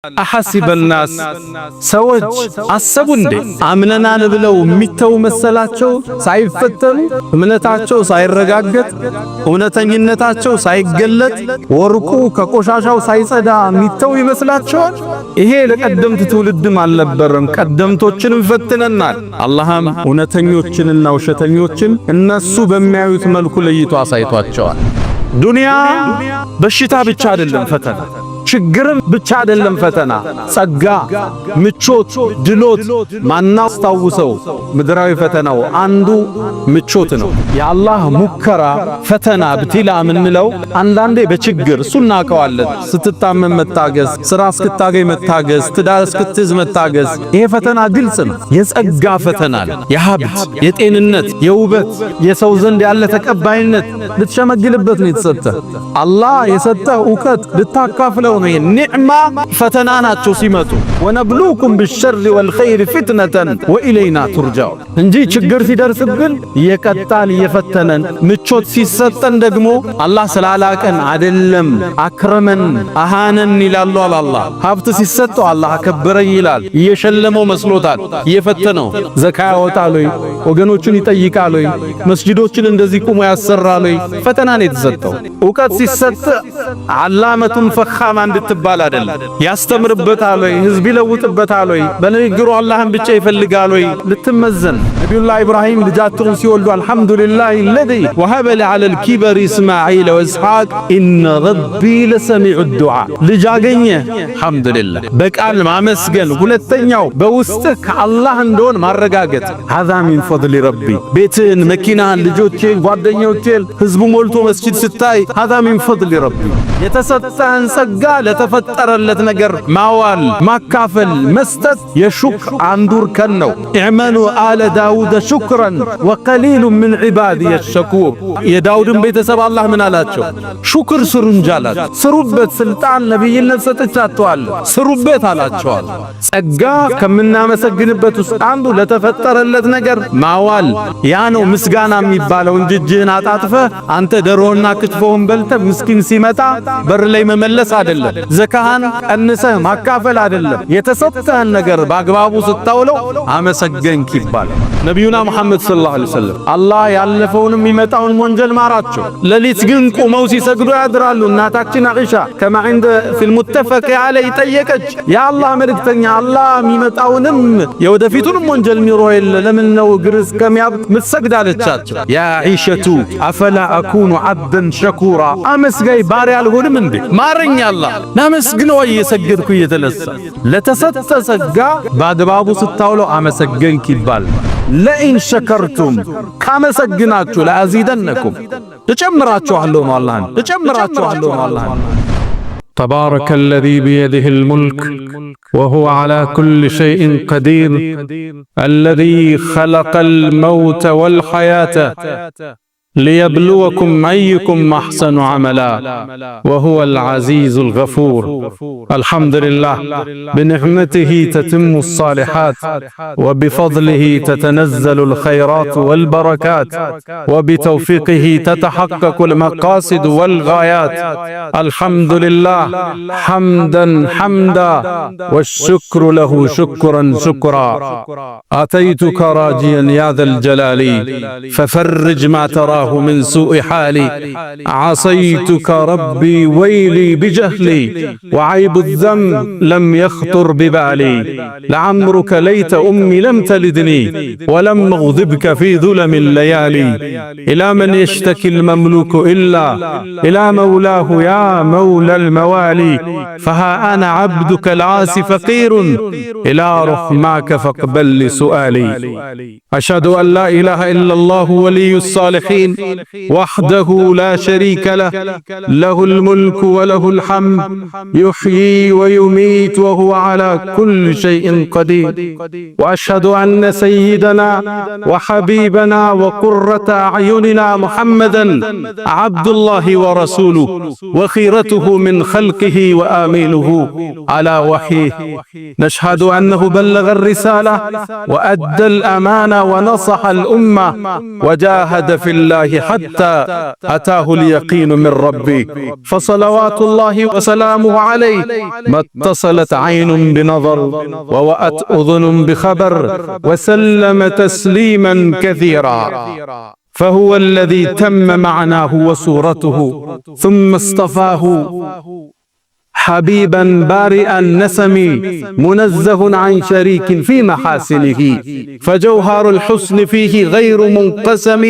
أحسب الناس ሰዎች አሰቡ እንዴ? አምነናል ብለው የሚተው መሰላቸው? ሳይፈተኑ፣ እምነታቸው ሳይረጋገጥ፣ እውነተኝነታቸው ሳይገለጥ፣ ወርቁ ከቆሻሻው ሳይጸዳ የሚተው ይመስላቸዋል? ይሄ ለቀደምት ትውልድም አልነበረም። ቀደምቶችንም ፈትነናል። አላህም እውነተኞችንና ውሸተኞችን እነሱ በሚያዩት መልኩ ለይቶ አሳይቷቸዋል። ዱንያ በሽታ ብቻ አይደለም ፈተና፣ ችግርም ብቻ አይደለም ፈተና። ጸጋ፣ ምቾት፣ ድሎት ማናስታውሰው ምድራዊ ፈተናው አንዱ ምቾት ነው። የአላህ ሙከራ ፈተና ابتلاء የምንለው አንዳንዴ በችግር እሱ እናውቀዋለን። ስትታመም መታገስ፣ ስራ እስክታገኝ መታገስ፣ ትዳር እስክትይዝ መታገስ፣ ይሄ ፈተና ግልጽ ነው። የጸጋ ፈተና፣ የሀብት፣ የጤንነት፣ የውበት፣ የሰው ዘንድ ያለ ተቀባይነት ልትሸመግልበት ነው የተሰጠ። አላህ የሰጠህ እውቀት ልታካፍለው ነው። نعمة ፈተና ናቸው ሲመጡ። ونبلوكم بالشر والخير فتنة وإلينا ترجعون እንጂ ችግር ሲደርስብን እየቀጣን እየፈተነን፣ ምቾት ሲሰጠን ደግሞ አላህ ስላላቀን አይደለም። أكرمن أهانن ይላሉ። አላህ ሀብት ሲሰጠው አላህ አከበረኝ ይላል። እየሸለመው መስሎታል፣ እየፈተነው። ዘካ ያወጣል ወይ? ወገኖቹን ይጠይቃል ወይ? መስጂዶችን እንደዚህ ቁሞ ያሰራል ወይ? ፈተና ነው የተሰጠው። እውቀት ሲሰጥ علامة فخامة እንድትባል አይደለም። ያስተምርበታል ወይ? ህዝብ ይለውጥበታል ወይ? በንግግሩ አላህን ብቻ ይፈልጋል ወይ? ልትመዘን። ነቢዩላህ ኢብራሂም ልጃቸውን ሲወልዱ الحمد لله الذي وهب لي على الكبر إسماعيل وإسحاق إن ربي لسميع الدعاء። ልጅ አገኘ፣ الحمد لله። በቃል ማመስገን። ሁለተኛው በውስጥህ ከአላህ እንደሆን ማረጋገጥ። هذا من فضل ربي። ቤትህን፣ መኪናህን፣ ልጆቼን፣ ጓደኞቼን፣ ህዝቡ ሞልቶ መስጂድ ስታይ هذا من فضل ربي። የተሰጠህን ጸጋ ለተፈጠረለት ነገር ማዋል፣ ማካፈል፣ መስጠት የሹክር አንዱ እርከን ነው። اعملوا آل داود شكرا وقليل من عبادي الشكور። የዳውድን ቤተሰብ አላህ ምን አላቸው? ሹክር ስሩ እንጂ አላቸው። ስሩበት፣ ስልጣን ነቢይነት ሰጥቻቸዋለሁ፣ ስሩበት አላቸዋል። ጸጋ ከምናመሰግንበት ውስጥ አንዱ ለተፈጠረለት ነገር ማዋል፣ ያ ነው ምስጋና የሚባለው እንጂ እጅህን አጣጥፈህ አንተ ደሮና ክትፎውን በልተህ ምስኪን ሲመጣ በር ላይ መመለስ አይደለም። ዘካህን ቀንሰህ ማካፈል አይደለም። የተሰጠህን ነገር በአግባቡ ስታውለው አመሰገንክ ይባላል። ነቢዩና መሐመድ صلى الله عليه وسلم አላህ ያለፈውንም የሚመጣውን ወንጀል ማራቸው። ሌሊት ግን ቁመው ሲሰግዱ ያድራሉ። እናታችን አኢሻ كما عند في المتفق عليه ጠየቀች፣ የአላህ መልእክተኛ፣ አላህ የሚመጣውንም የወደፊቱንም ወንጀል ሚሮ የለ፣ ለምን ነው እግር እስከሚያብጥ ምትሰግድ አለቻቸው። يا عائشة أفلا أكون عبدا شكورا፣ አመስጋኝ ባሪያ አልሆንም እንዴ? ማረኝ አላህ፣ ላመስግነው እየሰገድኩ እየተነሳ። ለተሰጠ ጸጋ በአግባቡ ስታውለው አመሰገንክ ይባል። لئن شكرتم ካመሰግናችሁ لأزيدنكم እጨምራችኋለሁ ነው አላህን፣ እጨምራችኋለሁ ነው አላህን። تبارك الذي بيده الملك وهو على كل شيء قدير، الذي خلق الموت والحياة ليبلوكم أيكم أحسن عملا وهو العزيز الغفور. الحمد لله، بنعمته تتم الصالحات، وبفضله تتنزل الخيرات والبركات، وبتوفيقه تتحقق المقاصد والغايات. الحمد لله حمدا حمدا، والشكر له شكرا شكرا. أتيتك راجيا يا ذا الجلال، ففرج ما تراه من سوء حالي. عصيتك ربي ويلي بجهلي، وعيب الذنب لم يخطر ببالي. لعمرك ليت أمي لم تلدني، ولم أغضبك في ظلم الليالي. إلى من يشتكي المملوك إلا إلى مولاه يا مولى الموالي؟ فها أنا عبدك العاصي فقير إلى رحماك، فاقبل لسؤالي. أشهد أن لا إله إلا الله ولي الصالحين وحده لا شريك له، له الملك وله الحمد، يحيي ويميت وهو على كل شيء قدير. واشهد ان سيدنا وحبيبنا وقرة اعيننا محمدا عبد الله ورسوله وخيرته من خلقه وامينه على وحيه. نشهد انه بلغ الرساله وادى الامانه ونصح الامه وجاهد في الله حتى اتاه اليقين من ربه، فصلوات الله وسلامه عليه ما اتصل وصلت عين بنظر ووأت أذن بخبر وسلم تسليما كثيرا. فهو الذي تم معناه وصورته ثم اصطفاه حبيبا بارئ النسم منزه عن شريك في محاسنه، فجوهر الحسن فيه غير منقسم.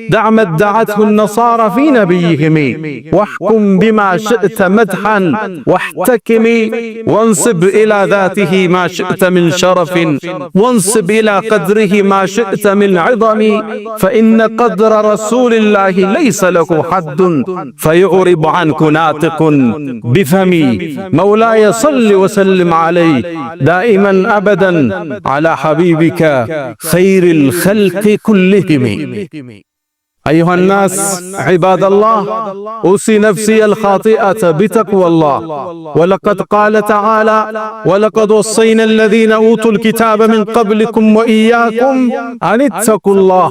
دع ما ادعته النصارى في نبيهم، واحكم بما شئت مدحا واحتكم، وانصب إلى ذاته ما شئت من شرف، وانصب إلى قدره ما شئت من عظم، فإن قدر رسول الله ليس له حد، فيعرب عنك ناطق بفمي. مولاي صل وسلم عليه دائما أبدا على حبيبك خير الخلق كلهم. أيها الناس عباد الله، أوصي نفسي الخاطئة بتقوى الله. ولقد قال تعالى: ولقد وصينا الذين أوتوا الكتاب من قبلكم وإياكم أن اتقوا الله،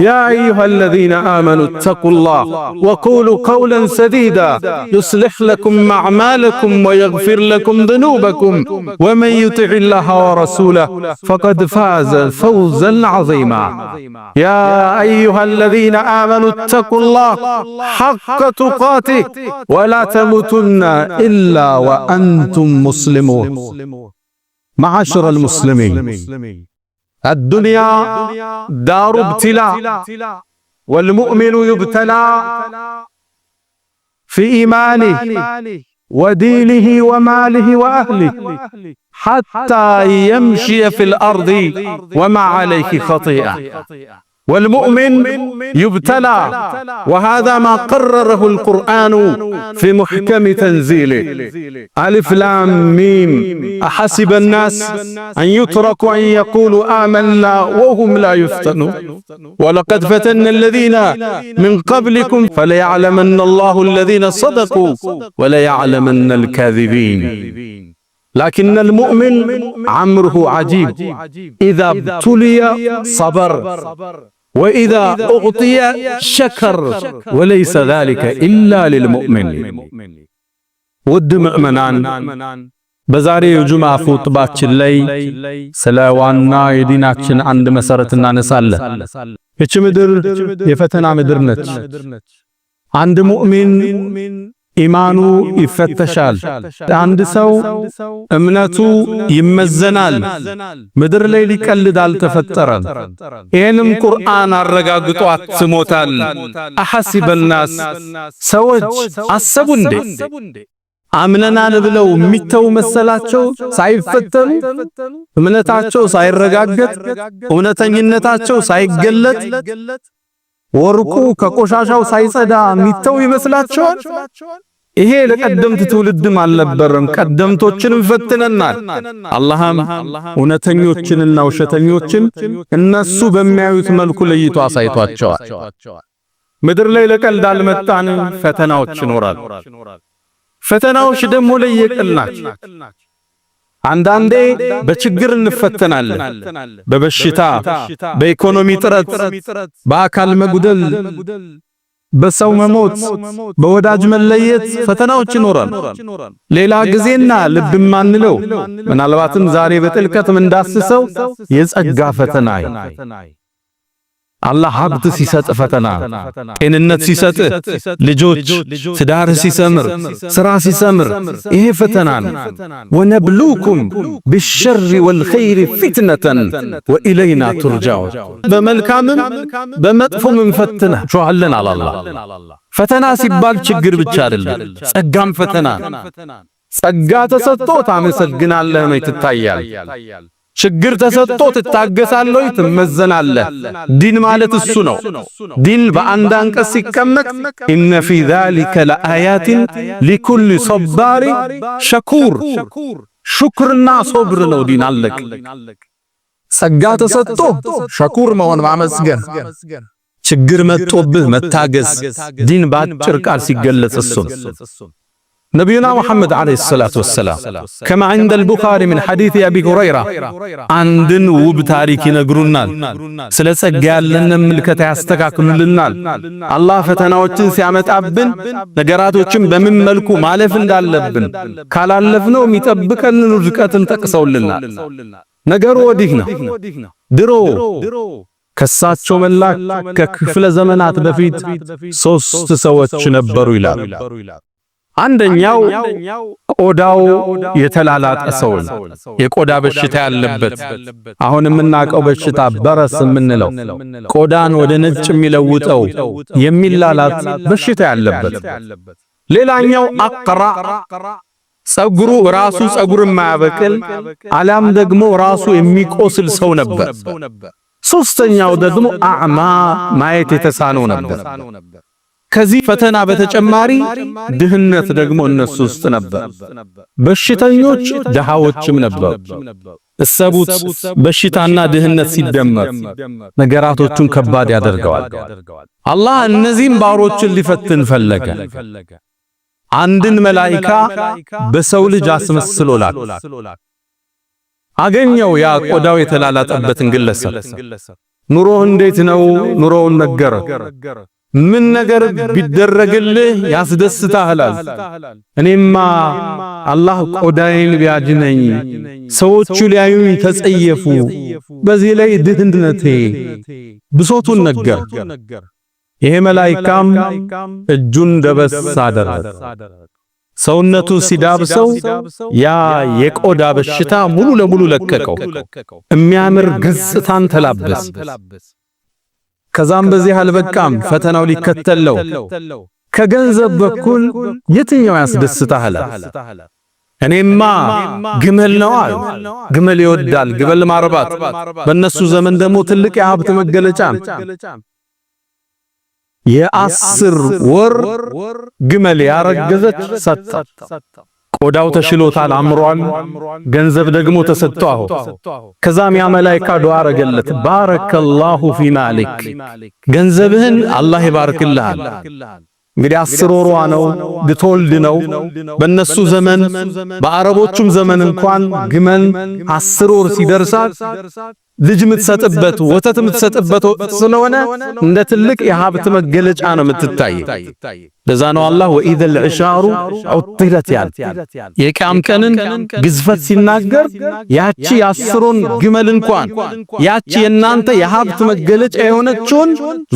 يا أيها الذين آمنوا اتقوا الله وقولوا قولا سديدا يصلح لكم أعمالكم ويغفر لكم ذنوبكم، ومن يطع الله ورسوله فقد فاز فوزا عظيما. يا أيها الذين آمنوا اتقوا الله حق تقاته ولا تموتن إلا وأنتم مسلمون. معاشر المسلمين، الدنيا دار ابتلاء، والمؤمن يبتلى في إيمانه ودينه وماله وأهله حتى يمشي في الأرض وما عليه خطيئة. والمؤمن يبتلى، وهذا ما قرره القرآن في محكم تنزيله: ألف لام ميم، أحسب الناس أن يتركوا أن يقولوا آمنا وهم لا يفتنون، ولقد فتنا الذين من قبلكم فليعلمن الله الذين صدقوا وليعلمن الكاذبين. لكن المؤمن أمره عجيب، إذا ابتلي صبر وإذا أعطي شكر، وليس ذلك إلا للمؤمن። ውድ ምዕመናን፣ በዛሬው የጁምዓ ኹጥባችን ላይ ስለ ዋና የዲናችን አንድ መሰረት እናነሳለን። ይህች ምድር የፈተና ምድር ነች። አንድ ሙእሚን ኢማኑ ይፈተሻል። አንድ ሰው እምነቱ ይመዘናል። ምድር ላይ ሊቀልድ አልተፈጠረም። ይህንም ቁርአን አረጋግጦ አትሞታል። أحسب الناس፣ ሰዎች አሰቡ እንዴ? አምነናል ብለው የሚተው መሰላቸው? ሳይፈተኑ፣ እምነታቸው ሳይረጋገጥ፣ እውነተኝነታቸው ሳይገለጥ፣ ወርቁ ከቆሻሻው ሳይጸዳ የሚተው ይመስላቸዋል? ይሄ ለቀደምት ትውልድም አልነበረም። ቀደምቶችንም ፈትነናል። አላህም እውነተኞችንና ውሸተኞችን እነሱ በሚያዩት መልኩ ለይቶ አሳይቷቸዋል። ምድር ላይ ለቀልድ አልመጣንም። ፈተናዎች ይኖራል። ፈተናዎች ደግሞ ለየቅል ናቸው። አንዳንዴ በችግር እንፈተናለን። በበሽታ፣ በኢኮኖሚ ጥረት፣ በአካል መጉደል፣ በሰው መሞት፣ በወዳጅ መለየት ፈተናዎች ይኖራል። ሌላ ጊዜና ልብ ማንለው፣ ምናልባትም ዛሬ በጥልቀት ምንዳስሰው የጸጋ ፈተና። አላህ ሀብት ሲሰጥ ፈተና፣ ጤንነት ሲሰጥ፣ ልጆች፣ ትዳር ሲሰምር፣ ስራ ሲሰምር፣ ይሄ ፈተና ነው። ونبلوكم بالشر والخير فتنة وإلينا ترجعون። በመልካምም በመጥፎም እንፈትናችኋለን አለ አላህ። ፈተና ሲባል ችግር ብቻ አይደለም፣ ጸጋም ፈተና። ጸጋ ተሰጥቶ ታመሰግናለህ ነው፣ ትታያል። ችግር ተሰጥቶ ትታገሳለህ ወይ? ትመዘናለህ። ዲን ማለት እሱ ነው። ዲን በአንድ አንቀጽ ሲቀመጥ إن في ذلك لآيات لكل صبار شكور። ሹክርና ሶብር ነው ዲን፣ አለቅ። ጸጋ ተሰጥቶ ሸኩር መሆን ማመስገን፣ ችግር መጥቶብህ መታገስ። ዲን በአጭር ቃል ሲገለጽ እሱ። ነቢዩና ሙሐመድ عليه الصلاة والسلام كما عند البخاري من حديث أبي هريرة አንድን ውብ ታሪክ ይነግሩናል። ስለ ጸጋ ያለንን ምልከታ ያስተካክሉልናል። አላህ ፈተናዎችን ሲያመጣብን ነገራቶችን በምን መልኩ ማለፍ እንዳለብን ካላለፍነው የሚጠብቀንን ውድቀትን ጠቅሰውልናል። ነገሩ ወዲህ ነው። ድሮ ከሳቸው መላክ ከክፍለ ዘመናት በፊት ሶስት ሰዎች ነበሩ ይላል። አንደኛው ቆዳው የተላላጠ ሰው ነው፣ የቆዳ በሽታ ያለበት፣ አሁን የምናውቀው በሽታ በረስ የምንለው ቆዳን ወደ ነጭ የሚለውጠው የሚላላጥ በሽታ ያለበት። ሌላኛው አቅራ፣ ጸጉሩ ራሱ ጸጉር የማያበቅል አላም ደግሞ ራሱ የሚቆስል ሰው ነበር። ሶስተኛው ደግሞ አዕማ፣ ማየት የተሳነው ነበር። ከዚህ ፈተና በተጨማሪ ድህነት ደግሞ እነሱ ውስጥ ነበር። በሽተኞች ድሃዎችም ነበሩ። እሰቡት፣ በሽታና ድህነት ሲደመር ነገራቶቹን ከባድ ያደርገዋል። አላህ እነዚህም ባሮችን ሊፈትን ፈለገ። አንድን መላኢካ በሰው ልጅ አስመስሎ ላክ። አገኘው ያ ቆዳው የተላላጠበትን ግለሰብ። ኑሮ እንዴት ነው? ኑሮውን ነገረ። ምን ነገር ቢደረግልህ ያስደስታሃል? እኔማ አላህ ቆዳዬን ቢያድነኝ፣ ሰዎቹ ሊያዩኝ ተጸየፉ፣ በዚህ ላይ ድህነቴ፣ ብሶቱን ነገር። ይሄ መላኢካም እጁን ደበስ አደረገ። ሰውነቱ ሲዳብሰው ያ የቆዳ በሽታ ሙሉ ለሙሉ ለቀቀው። የሚያምር ገጽታን ተላበስ። ከዛም በዚህ አልበቃም፣ ፈተናው ሊከተለው ከገንዘብ በኩል የትኛው ያስደስታሃል? እኔማ ግመል ነው አለ። ግመል ይወዳል፣ ግመል ማርባት በእነሱ ዘመን ደግሞ ትልቅ የሀብት መገለጫ ነው። የ10 ወር ግመል ያረገዘች ሰጠ። ቆዳው ተሽሎታል፣ አምሯል። ገንዘብ ደግሞ ተሰጥቶ። ከዛም ያ መላኢካ ዱዓ አረገለት። بارك الله في مالك፣ ገንዘብህን አላህ ይባርክልሃል። እንግዲህ 10 ወሯ ነው፣ ልትወልድ ነው። በእነሱ ዘመን በአረቦቹም ዘመን እንኳን ግመል 10 ወር ሲደርሳት ልጅ የምትሰጥበት ወተት የምትሰጥበት ወቅት ስለሆነ እንደ ትልቅ የሀብት መገለጫ ነው የምትታይ። ለዛ ነው አላህ وإذا العشار عطلت ያል የቂያም ቀንን ግዝፈት ሲናገር ያቺ የአስሩን ግመል እንኳን ያቺ የናንተ የሀብት መገለጫ የሆነችውን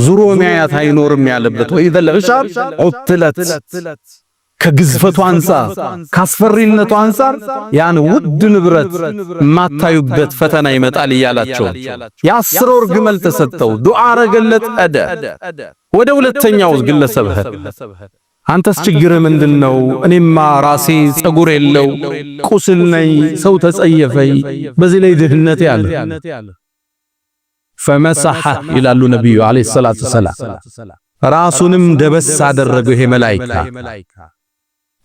ዙሮ ሚያያት አይኖርም ያለበት وإذا العشار عطلت ከግዝፈቱ አንፃር ካስፈሪነቱ አንፃር ያን ውድ ንብረት የማታዩበት ፈተና ይመጣል እያላቸው የ10 ወር ግመል ተሰጠው። ዱዓ አረገለት። አደ ወደ ሁለተኛው ግለሰብ አንተስ ችግር ምንድነው? እኔማ ራሴ ጸጉር የለው ቁስል ነኝ፣ ሰው ተጸየፈኝ፣ በዚህ ላይ ድህነት ያለ። فمسح ይላሉ ነብዩ عليه الصلاة والسلام። ራሱንም ደበስ አደረገው ይሄ መላኢካ።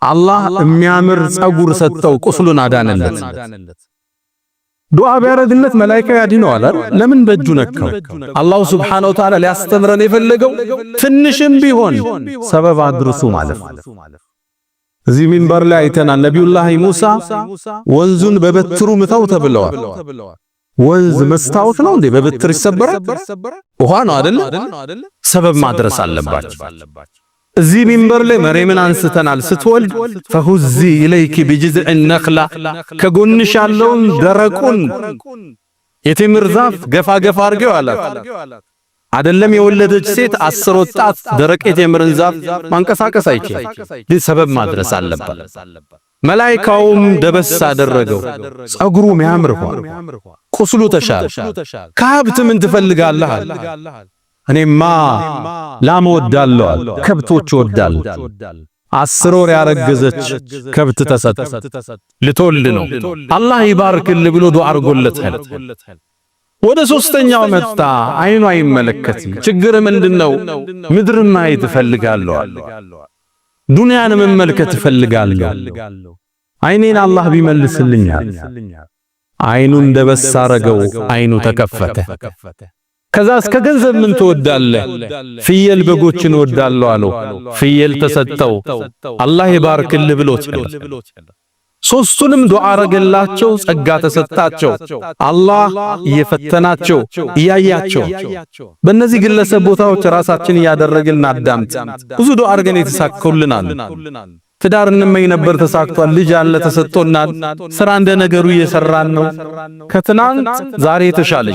አላህ የሚያምር ጸጉር ሰጠው፣ ቁስሉን አዳነለት። ዱዓ ቢያረግለት መላኢካ ያድነዋል። ለምን በእጁ ነካው? አላሁ سبحانه وتعالى ሊያስተምረን የፈለገው ትንሽም ቢሆን ሰበብ አድርሱ ማለት። እዚህ ሚንበር ላይ አይተናል። ነቢዩላህ ሙሳ ወንዙን በበትሩ ምታው ተብለዋል። ወንዝ መስታወት ነው እንዴ? በበትር ይሰበራል? ውሃ ነው አይደል? ሰበብ ማድረስ አለባቸው። እዚህ ሚንበር ላይ መርየምን አንስተናል። ስትወልድ فهزي إليك بجذع النخلة ከጎንሽ ያለውን ደረቁን የቴምር ዛፍ ገፋ ገፋ አድርገው አላት። አይደለም የወለደች ሴት 10 ወጣት ደረቅ የቴምርን ዛፍ ማንቀሳቀስ አይችልም። ግን ሰበብ ማድረስ አለባት። መላኢካውም ደበስ አደረገው፣ ጸጉሩ ሚያምር ሆነ፣ ቁስሉ ተሻለ። ከሀብት ምን ትፈልጋለህ? እኔማ ላም እወዳለሁ፣ ከብቶች እወዳለሁ። 10 ወር ያረገዘች ከብት ተሰጠ፣ ልትወልድ ነው። አላህ ይባርክልህ ብሎ ዱዓ አድርጎለታል። ወደ ሶስተኛው መጣ። አይኑ አይመለከትም። ችግር ምንድነው? ምድር ማየት እፈልጋለሁ፣ ዱንያን መመልከት እፈልጋለሁ። አይኔን አላህ ቢመልስልኛል። አይኑን ደበስ አረገው። አይኑ ተከፈተ። ከዛ እስከ ገንዘብ ምን ትወዳለህ? ፍየል በጎችን እወዳለሁ አለው። ፍየል ተሰጠው። አላህ ይባርክልህ ብሎት ሶስቱንም ዱዓ አረገላቸው። ጸጋ ተሰጣቸው። አላህ እየፈተናቸው እያያቸው። በእነዚህ ግለሰብ ቦታዎች ራሳችን እያደረግን እናዳምጥ። ብዙ ዱዓ አድርገን የተሳከሉልናል። ትዳር እንመኝ ነበር ተሳክቷል። ልጅ አለ ተሰጥቶናል። ስራ እንደ ነገሩ እየሰራን ነው። ከትናንት ዛሬ የተሻለ፣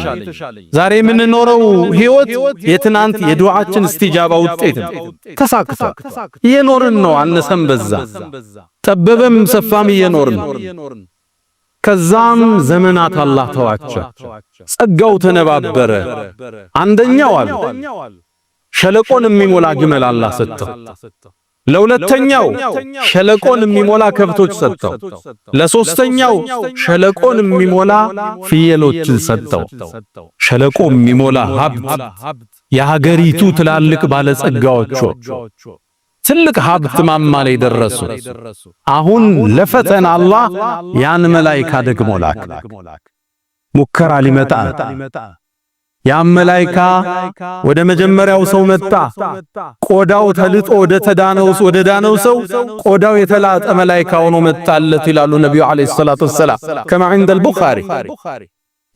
ዛሬ የምንኖረው ህይወት የትናንት የዱዓችን እስቲጃባ ውጤት ነው። ተሳክቷል። እየኖርን ነው። አነሰም በዛ፣ ጠበበም ሰፋም እየኖርን። ከዛም ዘመናት አላህ ተዋቸው፣ ጸጋው ተነባበረ። አንደኛው አሉ ሸለቆን የሚሞላ ግመል አላህ ሰጠው። ለሁለተኛው ሸለቆን የሚሞላ ከብቶች ሰጠው። ለሶስተኛው ሸለቆን የሚሞላ ፍየሎችን ሰጠው። ሸለቆ የሚሞላ ሀብት፣ የሀገሪቱ ትላልቅ ባለጸጋዎች ትልቅ ሀብት ማማ ላይ ደረሱ። አሁን ለፈተና አላህ ያን መላኢካ ደግሞ ላክ። ሙከራ ሊመጣ ያን መላኢካ ወደ መጀመሪያው ሰው መጣ። ቆዳው ተልጦ ወደ ተዳነው ወደ ዳነው ሰው ቆዳው የተላጠ መላኢካ ሆኖ መጣለት ይላሉ ነብዩ عليه الصلاة والسلام كما عند البخاري።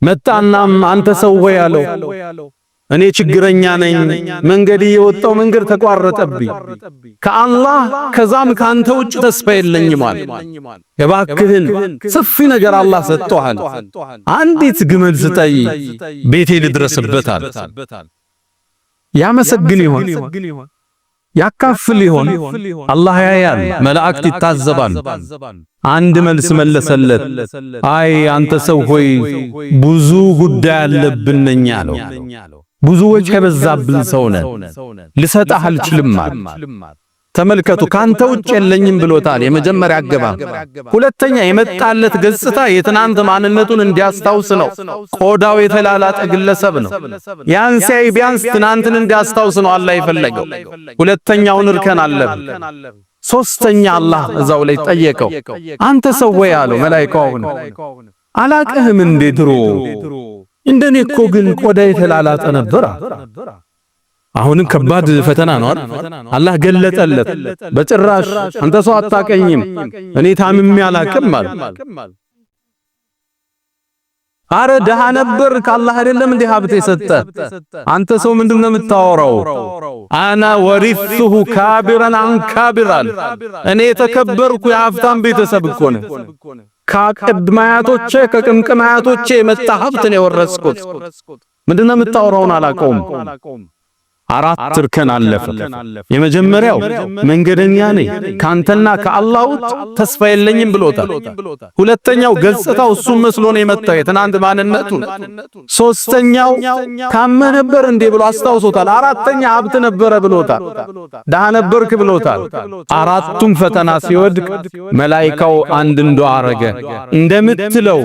መጣናም አንተ ሰው ሆይ አለው፣ እኔ ችግረኛ ነኝ፣ መንገድ እየወጣው መንገድ ተቋረጠብኝ፣ ከአላህ ከዛም ካንተ ውጭ ተስፋ የለኝም አለ። እባክህን ሰፊ ነገር አላህ ሰጥቶሃል፣ አንዲት ግመል ስጠኝ ቤቴ ልድረስበት አለ። ያመሰግን ይሆን ያካፍል ይሆን? አላህ ያያል፣ መላእክት ይታዘባሉ። አንድ መልስ መለሰለት። አይ አንተ ሰው ሆይ ብዙ ጉዳይ አለብን ነኝ አለው። ብዙ ወጪ የበዛብን ሰው ነን፣ ልሰጥህ አልችልም አለ። ተመልከቱ፣ ካንተ ውጭ የለኝም ብሎታል። የመጀመሪያ አገባብ። ሁለተኛ የመጣለት ገጽታ የትናንት ማንነቱን እንዲያስታውስ ነው። ቆዳው የተላላጠ ግለሰብ ነው። ያን ሲያይ ቢያንስ ትናንትን እንዲያስታውስ ነው አላህ የፈለገው። ሁለተኛውን እርከን አለፈ። ሶስተኛ አላህ እዛው ላይ ጠየቀው። አንተ ሰው ወይ አለው መላኢካው፣ አሁን አላቅህም እንዴ ድሮ እንደኔ እኮ ግን ቆዳ የተላላጠ ነበር። አሁንም ከባድ ፈተና ነው አይደል? አላህ ገለጠለት። በጭራሽ አንተ ሰው አታቀኝም፣ እኔ ታምሜ አላቅም አለ። አረ ደሃ ነበር ከአላህ አይደለም እንዴ ሀብት የሰጠ? አንተ ሰው ምንድነው የምታወራው? أنا ورثته كابرا عن كابر። እኔ የተከበርኩ የሀብታም ቤተሰብ እኮ ነኝ። ከቅድመ አያቶቼ ከቅምቅም አያቶቼ የመጣ ሀብት ነው የወረስኩት። ምንድነው የምታወራውን አላውቀውም። አራት እርከን አለፈ። የመጀመሪያው መንገደኛ ነኝ ካንተና ከአላህ ውጭ ተስፋ የለኝም ብሎታል። ሁለተኛው ገጽታው እሱም መስሎ ነው የመጣው የትናንት ማንነቱ። ሶስተኛው ታመ ነበር እንዴ ብሎ አስታውሶታል። አራተኛ ሀብት ነበረ ብሎታል። ደሃ ነበርክ ብሎታል። አራቱም ፈተና ሲወድቅ መላኢካው አንድ ዱዓ አረገ። እንደምትለው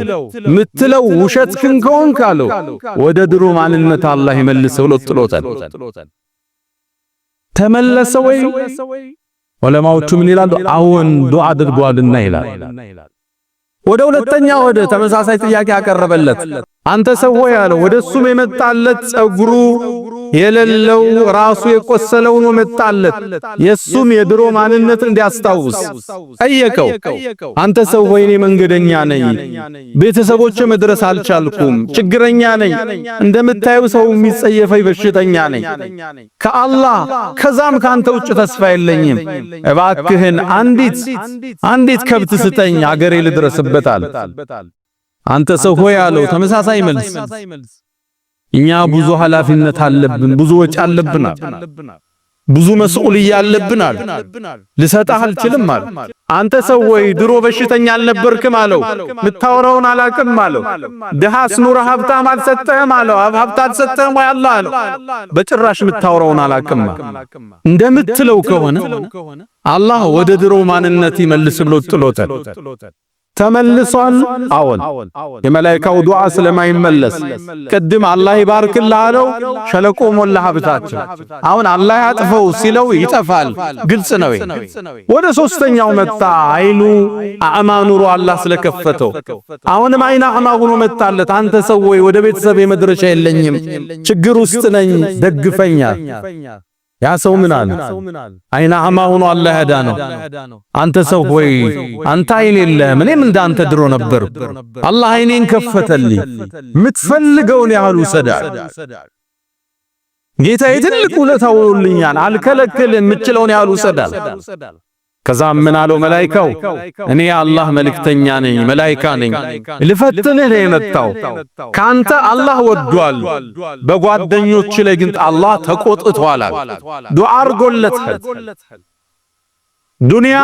ምትለው ውሸትህን ከሆንክ አለው ወደ ድሮ ማንነት አላህ ይመልስ ብሎ ጥሎታል። ተመለሰ ወይ? ዑለማዎቹ ምን ይላሉ? አዎን ዱዓ አድርጓልና ይላል። ወደ ሁለተኛ ወደ ተመሳሳይ ጥያቄ አቀረበለት። አንተ ሰው ሆይ አለው። ወደ እሱም የመጣለት ጸጉሩ የሌለው ራሱ የቆሰለው ነው መጣለት። የሱም የድሮ ማንነት እንዲያስታውስ ጠየቀው። አንተ ሰው ሆይ እኔ መንገደኛ ነኝ፣ ቤተሰቦቼ መድረስ አልቻልኩም፣ ችግረኛ ነኝ፣ እንደምታየው ሰው የሚጸየፈኝ በሽተኛ ነኝ። ከአላህ ከዛም ካንተ ውጭ ተስፋ የለኝም። እባክህን አንዲት አንዲት ከብት ስጠኝ አገሬ ልድረስበታል። አንተ ሰው ሆይ አለው ተመሳሳይ መልስ። እኛ ብዙ ኃላፊነት አለብን፣ ብዙ ወጪ አለብናል፣ ብዙ መስኡልያ አለብናል። ልሰጥህ አልችልም አለ። አንተ ሰው ወይ ድሮ በሽተኛ አልነበርክም አለው። ምታወራውን አላቅም አለው። ድሃስ ኑረ ሀብታም አልሰጠህም አለው። ሀብት አልሰጠህም ወይ አላህ አለው። በጭራሽ ምታወራውን አላቅም እንደምትለው ከሆነ አላህ ወደ ድሮ ማንነት ይመልስ ብሎ ጥሎታል። ተመልሷል። አዎን፣ የመላኢካው ዱዓ ስለማይመለስ ቅድም አላህ ይባርክልህ አለው፣ ሸለቆ ሞላ ሀብታቸው። አሁን አላህ ያጥፈው ሲለው ይጠፋል። ግልጽ ነው። ወደ ሶስተኛው መጣ። አይኑ أعمى ኑሮ አላህ ስለከፈተው አሁንም አይን أعمى ሆኖ መጣለት። አንተ ሰው ወይ ወደ ቤተሰብ የመድረሻ የለኝም፣ ችግር ውስጥ ነኝ፣ ደግፈኛል። ያ ሰው ምን አለ? አይን أعمى ሆኖ አላህ ያዳነው። አንተ ሰው ሆይ፣ አንተ አይን የለህም፣ እኔም እንዳንተ ድሮ ነበር። አላህ አይኔን ከፈተልኝ፣ የምትፈልገውን ያህል ውሰዳል። ጌታዬ ትልቅ ውለታ ውሎልኛል፣ አልከለክልም፣ የምችለውን ያህል ውሰዳል። ከዛም ምን አለው መላኢካው? እኔ የአላህ መልእክተኛ ነኝ፣ መላኢካ ነኝ፣ ልፈትንህ ነው የመጣው። ካንተ አላህ ወዷል፣ በጓደኞች ላይ ግን አላህ ተቆጥቷል። ዱዓ አርጎለታል። ዱንያ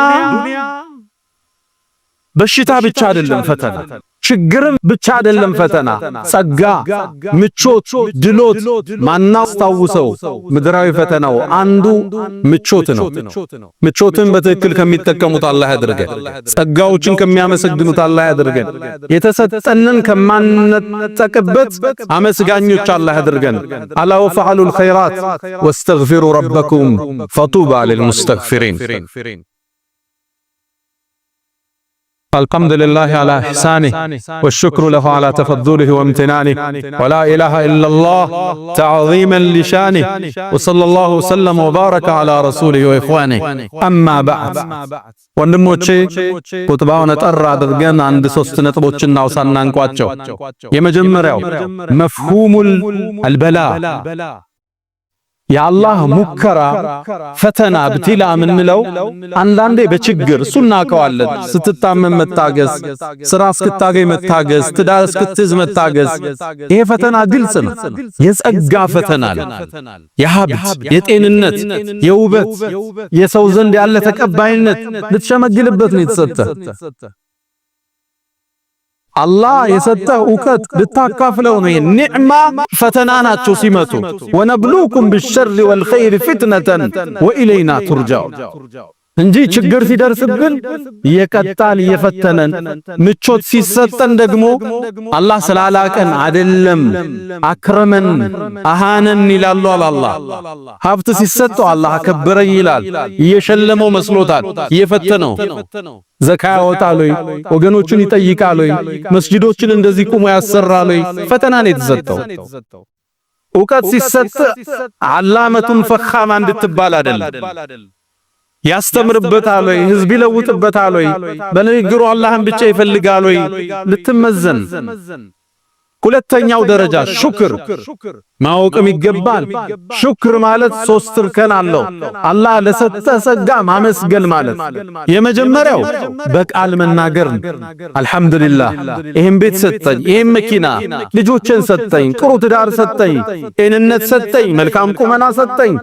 በሽታ ብቻ አይደለም ፈተና፣ ችግርም ብቻ አይደለም ፈተና። ጸጋ፣ ምቾት፣ ድሎት ማናስታውሰው ምድራዊ ፈተናው አንዱ ምቾት ነው። ምቾትን በትክክል ከሚጠቀሙት አላህ ያድርገን። ጸጋዎችን ከሚያመሰግኑት አላህ ያድርገን። የተሰጠንን ከማንነጠቅበት አመስጋኞች አላህ ያድርገን። ألا وافعلوا الخيرات واستغفروا ربكم فطوبى للمستغفرين። الحمد لله على إحسانه والشكر له على تفضله وامتنانه ولا إله إلا الله تعظيما لشانه وصلى الله وسلم وبارك على رسوله وإخوانه أما بعد። ወንድሞቼ፣ ኹጥባውን ጠራ አድርገን አንድ ሶስት ነጥቦችን እናውሳና እንቋጨው። የመጀመሪያው مفهوم البلاء፣ የአላህ ሙከራ፣ ፈተና፣ ابتلاء የምንለው አንዳንዴ በችግር እሱ እናውቀዋለን። ስትታመም መታገስ፣ ስራ እስክታገኝ መታገስ፣ ትዳር እስክትይዝ መታገስ፣ ይሄ ፈተና ግልጽ ነው። የጸጋ ፈተና ነው። የሀብት፣ የጤንነት፣ የውበት፣ የሰው ዘንድ ያለ ተቀባይነት ልትሸመግልበት ነው የተሰጠ። አላህ የሰጠህ እውቀት ልታካፍለው ነው። نعمة ፈተና ናቸው ሲመጡ። ونبلوكم بالشر والخير فتنة وإلينا ترجعون እንጂ ችግር ሲደርስብን እየቀጣን እየፈተነን፣ ምቾት ሲሰጠን ደግሞ አላህ ስላላቀን አይደለም። أكرمن أهانن ይላሉ። አላህ ሀብት ሲሰጠው አላህ አከበረኝ ይላል። እየሸለመው መስሎታል፣ እየፈተነው። ዘካ ያወጣል ወይ? ወገኖቹን ይጠይቃል ወይ? መስጂዶችን እንደዚህ ቁሞ ያሰራል ወይ? ፈተና ነው የተሰጠው። እውቀት ሲሰጥ علامة فخامة እንድትባል አይደለም። ያስተምርበታል ወይ? ህዝብ ይለውጥበታል ወይ? በንግግሩ አላህን ብቻ ይፈልጋል ወይ? ልትመዘን። ሁለተኛው ደረጃ ሹክር ማወቅም ይገባል። ሹክር ማለት ሶስት እርከን አለው። አላህ ለሰጠ ጸጋ ማመስገን ማለት የመጀመሪያው በቃል መናገር ነው። አልሐምዱሊላህ ይሄን ቤት ሰጠኝ፣ ይሄን መኪና፣ ልጆችን ሰጠኝ፣ ጥሩ ትዳር ሰጠኝ፣ ጤንነት ሰጠኝ፣ መልካም ቁመና ሰጠኝ፣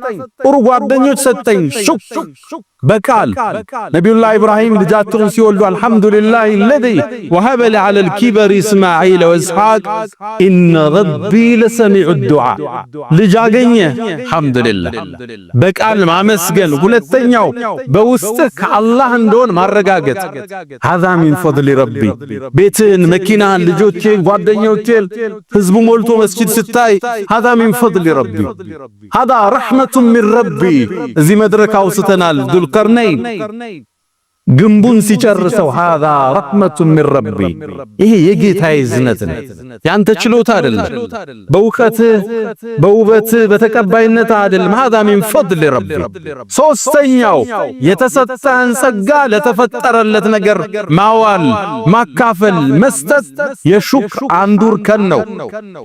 ጥሩ ጓደኞች ሰጠኝ። ሹክር በቃል ነቢዩላህ ኢብራሂም ልጃቸውን ሲወልዱ الحمد لله الذي وهب لي على الكبر إسماعيل وإسحاق إن ربي لسميع الدعاء። ልጅ አገኘ፣ አልሐምዱሊላህ በቃል ማመስገን። ሁለተኛው በውስጥህ ከአላህ እንደሆን ማረጋገጥ፣ هذا من فضل ربي። ቤትህን፣ መኪናህን፣ ልጆቼን፣ ጓደኞቼን፣ ህዝቡ ሞልቶ መስጂድ ስታይ هذا من فضل ربي، هذا رحمة من ربي። እዚህ መድረክ አውስተናል። ዙልቀርነይን ግንቡን ሲጨርሰው هذا رحمة من ربي፣ ይሄ የጌታዬ እዝነት ነው፣ ያንተ ችሎታ አይደለም፣ በእውቀትህ፣ በውበትህ፣ በተቀባይነት አይደለም። هذا من فضل ربي። ሶስተኛው የተሰጠህን ጸጋ ለተፈጠረለት ነገር ማዋል፣ ማካፈል፣ መስጠት የሹክር አንዱ እርከን ነው።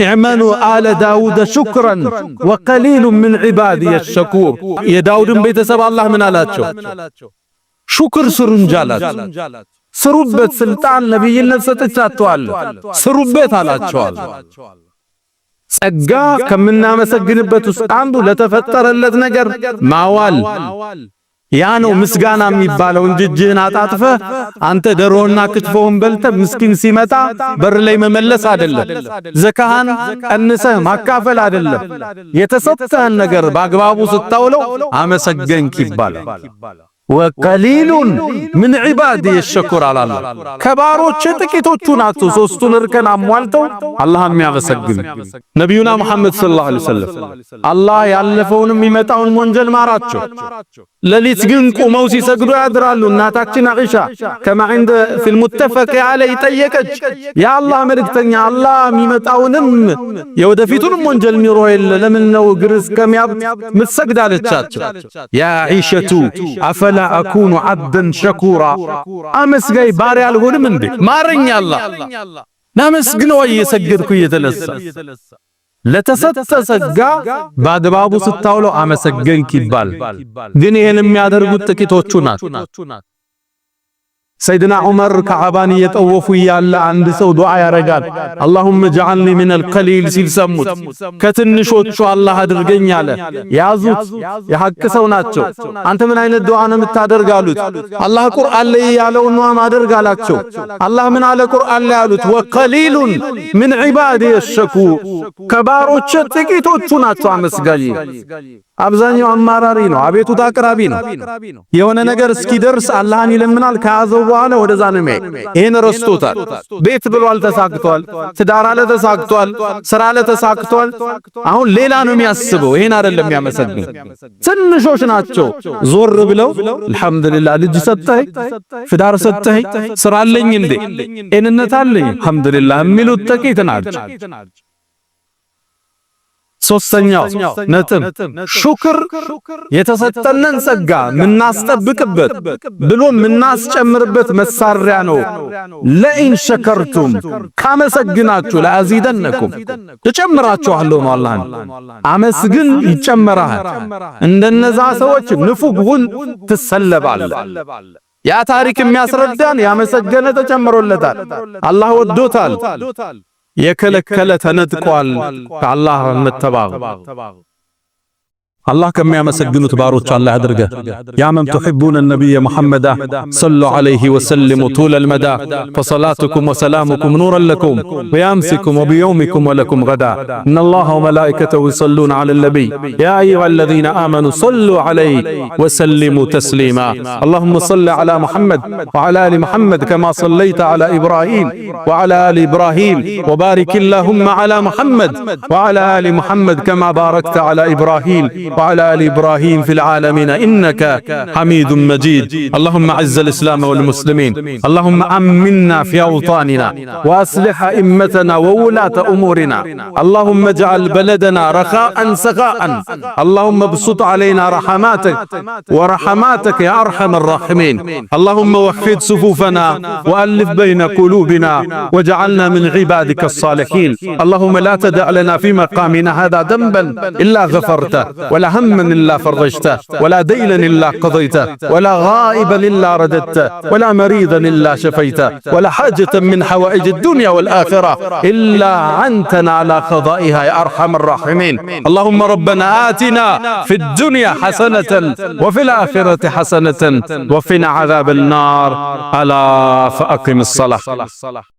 اعملوا آل داود شكرا وقليل من عبادي الشكور። የዳውድን ቤተሰብ አላህ ምን አላቸው? ሹክር ስሩ እንጂ አላቸው። ስሩበት፣ ስልጣን ነብይነት ሰጥቻቸዋለሁ፣ ስሩበት አላቸዋል። ጸጋ ከምናመሰግንበት ውስጥ አንዱ ለተፈጠረለት ነገር ማዋል፣ ያ ነው ምስጋና የሚባለው እንጂ እጅህን አጣጥፈህ አንተ ደሮና ክትፎውን በልተህ ምስኪን ሲመጣ በር ላይ መመለስ አይደለም። ዘካህን ቀንሰህ ማካፈል አይደለም። የተሰጠህን ነገር በአግባቡ ስታውለው አመሰገንክ ይባላል። وقليل من عبادي الشكور አለ አላህ። ከባሮቼ ጥቂቶቹ ናቸው ሶስቱን እርከን አሟልተው አላህን የሚያመሰግኑ። ነቢዩና መሐመድ صلى الله عليه وسلم አላህ ያለፈውንም የሚመጣውን ወንጀል ማራቸው። ሌሊት ግን ቁመው ሲሰግዱ ያድራሉ። እናታችን አኢሻ كما عند في المتفق عليه ጠየቀች፣ የአላህ መልእክተኛ አላህ የሚመጣውንም የወደፊቱንም ወንጀል ምሮ የለ ለምን ነው እግር እስከሚያብጥ ምትሰግድ አለቻቸው። يا عائشة أفلا أكون عبدا شكورا፣ አመስጋኝ ባሪያ አልሆንም እንዴ? ማረኝ አላህ ላመስግነው እየሰገድኩ እየተነሳ። ለተሰጠ ጸጋ በአግባቡ ስታውለው አመሰገንክ ይባል። ግን ይሄን የሚያደርጉት ጥቂቶቹ ናቸው። ሰይድና ዑመር ከዓባን እየጠወፉ እያለ አንድ ሰው ዱዓ ያረጋል። اللهم اجعلني من القليل ሲል ሰሙት። ከትንሾቹ አላህ አድርገኝ አለ። ያዙት፣ የሐቅ ሰው ናቸው። አንተ ምን አይነት ዱዓ ነው የምታደርግ አሉት። አላህ ቁርአን ላይ ያለውን ነው ማደርግ አላቸው። አላህ ምን አለ ቁርአን ላይ አሉት። وقليل من عبادي الشكور፣ ከባሮቼ ጥቂቶቹ ናቸው አመስጋኝ። አብዛኛው አማራሪ ነው፣ አቤቱታ አቅራቢ ነው። የሆነ ነገር እስኪደርስ አላህን ይለምናል። ከያዘው በኋላ ወደዛ ነው የሚሄድ። ይሄን ረስቶታል። ቤት ብሏል፣ ተሳክቷል። ትዳር አለ፣ ተሳክቷል። ስራ አለ፣ ተሳክቷል። አሁን ሌላ ነው የሚያስበው። ይሄን አይደለም የሚያመሰግን። ትንሾች ናቸው ዞር ብለው አልሐምዱሊላህ ልጅ ሰጠኸኝ፣ ትዳር ሰጠኸኝ፣ ስራ አለኝ እንዴ፣ ጤንነት አለኝ አልሐምዱሊላህ የሚሉት ጥቂት ናቸው። ሶስተኛው ነጥብ ሹክር የተሰጠንን ጸጋ ምናስጠብቅበት ብሎ ምናስጨምርበት መሳሪያ ነው። لئن شكرتم ካመሰግናችሁ لأزيدنكم እጨምራችኋለሁ ነው። አላህን አመስግን ይጨመራል። እንደነዛ ሰዎች ንፉግ ሁን ትሰለባለህ። ያ ታሪክ የሚያስረዳን ያመሰገነ ተጨምሮለታል፣ አላህ ወዶታል። የከለከለ ተነጥቋል። ከአላህ መተባበር አላህ ከሚያመሰግኑት ባሮች አላህ ያድርገህ። يا من تحبون النبي محمدا صلوا عليه وسلموا طول المدى فصلاتكم وسلامكم نورا لكم بأمسكم وبيومكم ولكم غدا إن الله وملائكته يصلون على النبي يا أيها الذين آمنوا صلوا عليه وسلموا تسليما اللهم صل على محمد وعلى آل محمد كما صليت على إبراهيم وعلى آل إبراهيم وبارك اللهم على محمد وعلى آل محمد كما باركت على إبراهيم وعلى آل إبراهيم في العالمين إنك حميد مجيد اللهم أعز الإسلام والمسلمين اللهم أمنا في أوطاننا وأصلح أئمتنا وولاة أمورنا اللهم اجعل بلدنا رخاء سخاء اللهم ابسط علينا رحماتك ورحماتك يا أرحم الراحمين اللهم وحد صفوفنا وألف بين قلوبنا واجعلنا من عبادك الصالحين اللهم لا تدع لنا في مقامنا هذا ذنبا إلا غفرته، ولا هما إلا فرجته، ولا دينا إلا قضيته، ولا غائبا إلا رددته، ولا مريضا إلا شفيته، ولا حاجة من حوائج الدنيا والآخرة إلا أعنتنا على قضائها يا أرحم الراحمين. اللهم ربنا آتنا في الدنيا حسنة وفي الآخرة حسنة وقنا عذاب النار. ألا فأقم الصلاة.